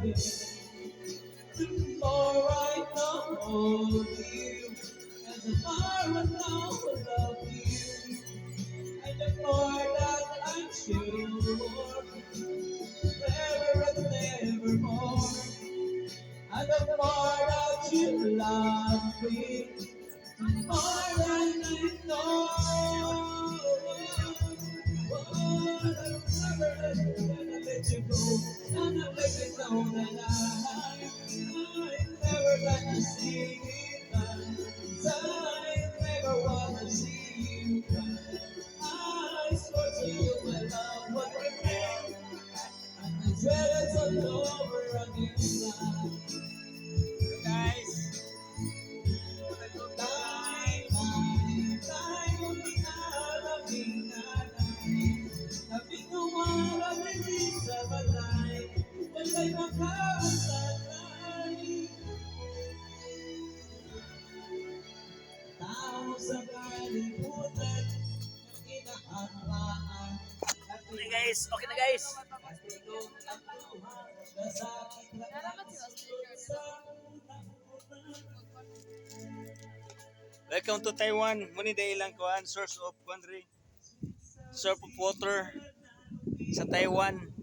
Again. The more I know you, and the more I know I love you, and the more that I'm sure, never and nevermore, and the more that you love me, the more than I know. Oh, I'm never gonna let you go, and I let you know that I'm never gonna see it. I never wanna see you cry. I swear to you, my love will remain. And I swear it's all over again now. Guys. Tay, tay, tay, labing nanay. Labing umara din sa balay, walay makasanay. Tao sa kalibutan, ang inaharaan. Okay guys, okay na guys. Katulog ang luha, nasakit lang ang sa unang-una. Welcome to Taiwan. Muni dahil lang kuan source of kuan ri. Source of water sa Taiwan.